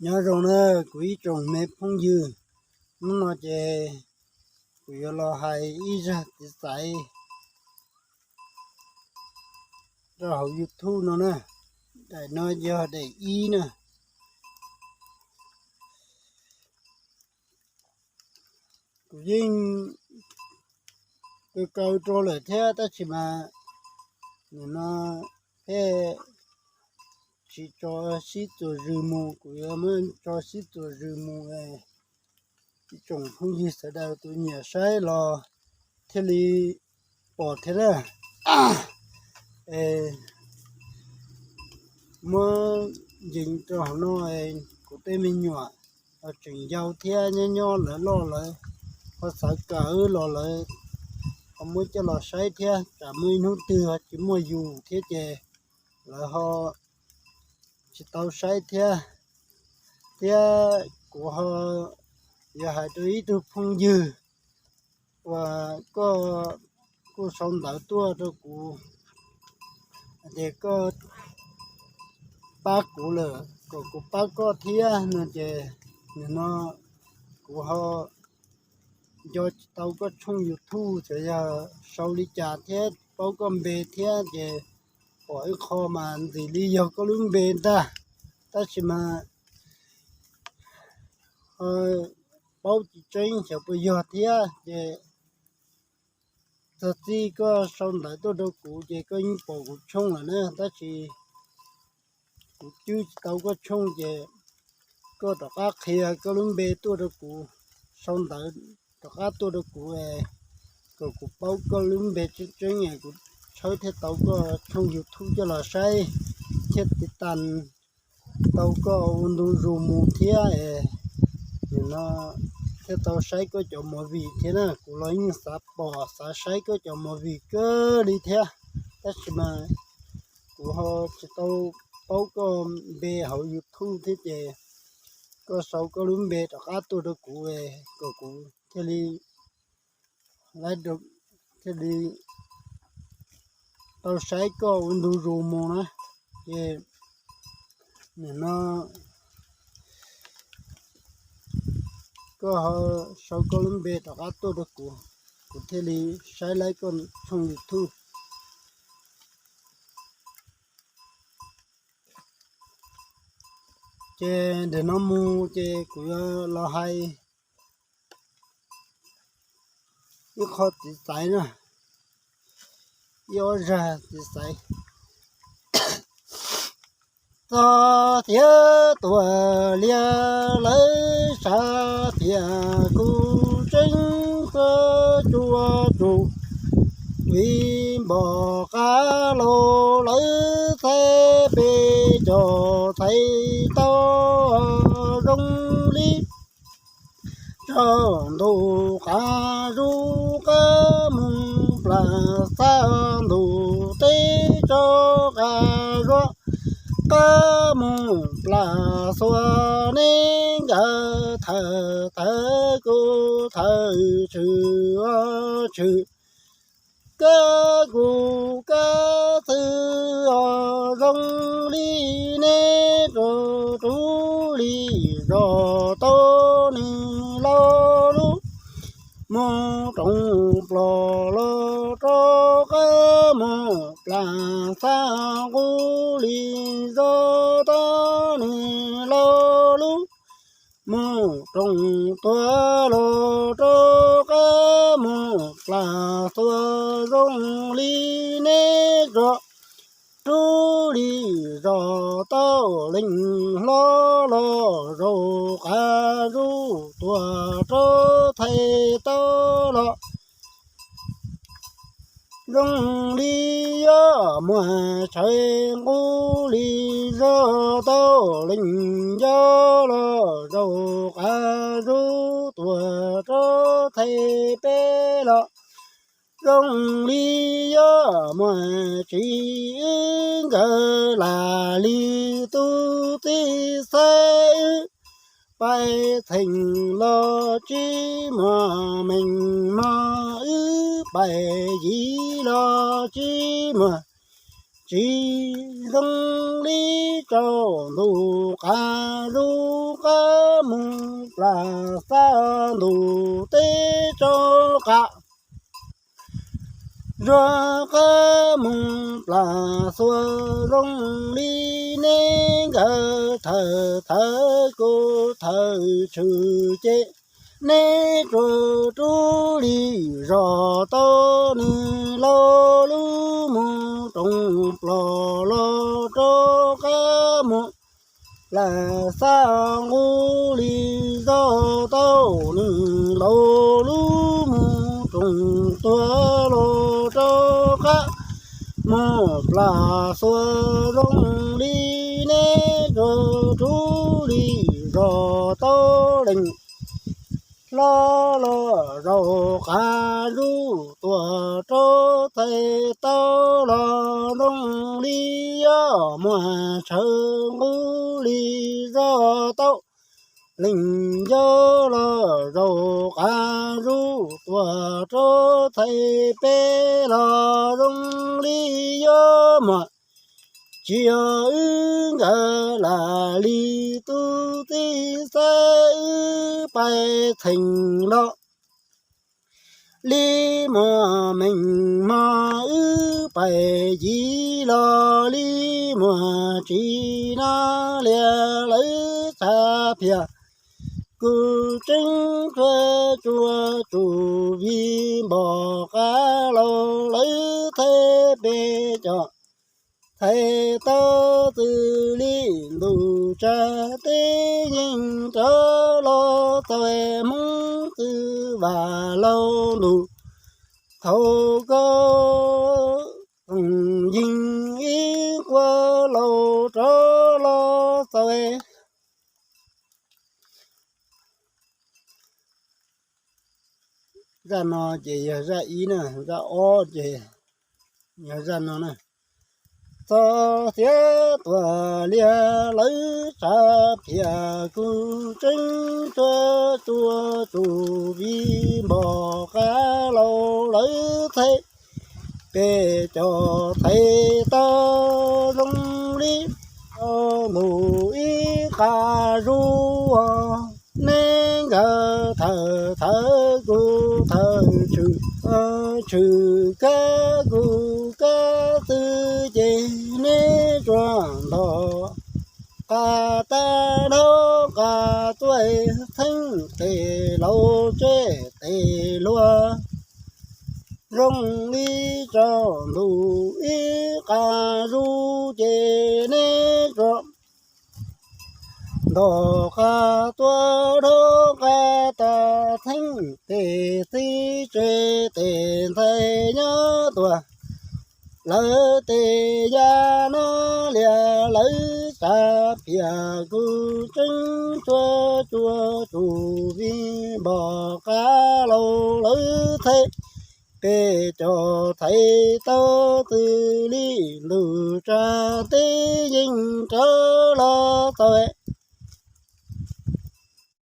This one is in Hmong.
Nyob zoo na kuv ib tsoom me phooj ywg, hnub no ces kuv yuav los hais ib zaj txiv xaiv rau hauv YouTube no na. Daim no yog daim ib na. Kuv yeej kaw kaw rau lawm thiab tab sis mas nim no peb tsis tso sib txuas zws mus, kuv yuav muab tso sib txuas zws mus, ib tsoom phooj ywg sawv daws tus nyiam saib los thiaj li pom thiab na. Muab ncees rau hauv no, kuv tej me nyuam tseem yau thiab nyob nyob lawv loj lawv ho xav kawm los lawv ho muab coj los saib thiab, tsam muaj ib hnub twg ho tsis muaj yus thiab ces lawv ho tsis tau saib thiab. Thiab kuv ho yuav hais rau ib tug phooj ywg uas koj kuj sau ntawv tuaj rau kuv tias koj pab kuv lawm kom kuv pab koj thiab no ces nim no kuv ho nco tsis tau koj tshooj YouTube, txawm yog sau li cas thiab paub koj npe thiab ces pom ib qho mas ntxim li yog koj lub npe ntag, tab sis mas paub tsis tseeb xyov puas yog thiab ces txog txij koj sau ntawv tuaj rau kuv ces koj yeej pom kuv tshooj lawm na, tab sis kuv cwb tsis tau koj tshooj ces koj rov qab qhia koj lub npe tuaj rau kuv, sau ntawv rov qab tuaj rau kuv kom kuv paub koj lub npe tseeb tseeb es kuv tshawb thiaj tau koj tshooj YouTube coj los saib thiab tiv tas tau koj ua ntu zus mus thiab es nim no thiaj tau saib koj cov movie thiab na. Kuv los yeej xav pom xav saib koj cov movie kawg li thiab, tab sis mas kuv ho tsis tau paub koj npe hauv YouTube thiab ces koj sau koj lub npe rov qab tuaj rau kuv kom kuv thiaj li lab thiaj li tau saib koj ua ntu zus mus na. Ces nim no koj ho sau koj lub npe rov qab tuaj rau kuv, kuv thiaj li saib laib koj tshooj YouTube. Ces ntawm no mus ces kuv yuav los hais ib qho txiv xaiv na, ib ob zaj txiv xaiv. Txog thiab tuag liab lawv sab phiaj kuv tseeb tuaj tsuaj tsum, vim npom qab los lawv txhais peb cov txhais tau zoo li tsaus ntuj qab zuj qab mus plam xab ntuj teb tsaus qab zuj qab mus plam xuas neb nkawd thawm thawv kuv thawm tshwm tshwm kab kuv kab xwb os zoo li neb rau rub li zos tau nws lo lub mus roos plos los rau qab mus plam xab nqus li zos tau nws lo lub mus roos tuag los rau qab mus plam xuas zoo li neb zos rub li zos tau leej hlob los zaum qab zuj tuag rau thaij tau los zoo li yog muag tshawv nqus li zos tau leej yau los zaum qab zuj tuag rau thaij peb los zoo li yog muag tsis wb nkawd lam li tus txiv xaiv wb pais txheem los tsis muag meej mom wb pais yim los tsis muag tsis zoo li tsaus ntuj qab zuj plas xab ntuj teb rov qab, zuag qab mus plas xuas zoo li neb nkawd thawm thawv kuv thawm tshwm ces neb tsuas rub li zos tau nws laus lub mus roos plos los rov qab mus plas xab nqub li zos tau nws laus lub mus roos tuag los rov qab mus plas xuas zoo li neb tsuas rub li zos tau leej hlob los zaum qab zuj tuam rau txhais tau los zoo li yob muag tshawv nqub li zos tau leej yau los zaum qab zuj tuam rau txhais peb los zoo li yob muag tsis yog wb nkawd lam li tub txib xav wb pais txheem los li muag meej mog wb pais yig los li muag tsis na lias lawv txhab phiab kuv tseeb tsuas tsuas vim npom qab laus lawv txhais peb cov txhais tau xws li ntuj tsav teb yeej rov los txais Hmoob txwv vam laug ntuj thaum koj yeej ib qua laus rov los txais. Zaj no ces yog zaj ib na, zaj ob ces yog zaj no na. Txog thiab tuam lias lawv txhab phiab kuv tseeb tsuas tsuas tsuas vim npom qab laus lawv txhais peb cov txhais tau zoo li mus ib qab zuj neb nkawd thawm thawv kuv thawm tshwm, tshwm kab kuv kab xwb ces neb tsuas nto qab tag dhau qab tuaj txheeb tes laus tseb tes luag zoo li tsaus ntuj ib qab zuj ces neb tsuas nto qab tuaj dhau qab tag txheeb tes txib tseb tes ntxhais nyob tuaj lawv tes ya no lias lawv txhab phiab kuv tseeb tsuas tsuas tsuas vim npom qab laus lawv txhais peb cov txhais tau xws li ntuj tsav teb yeej rov los txais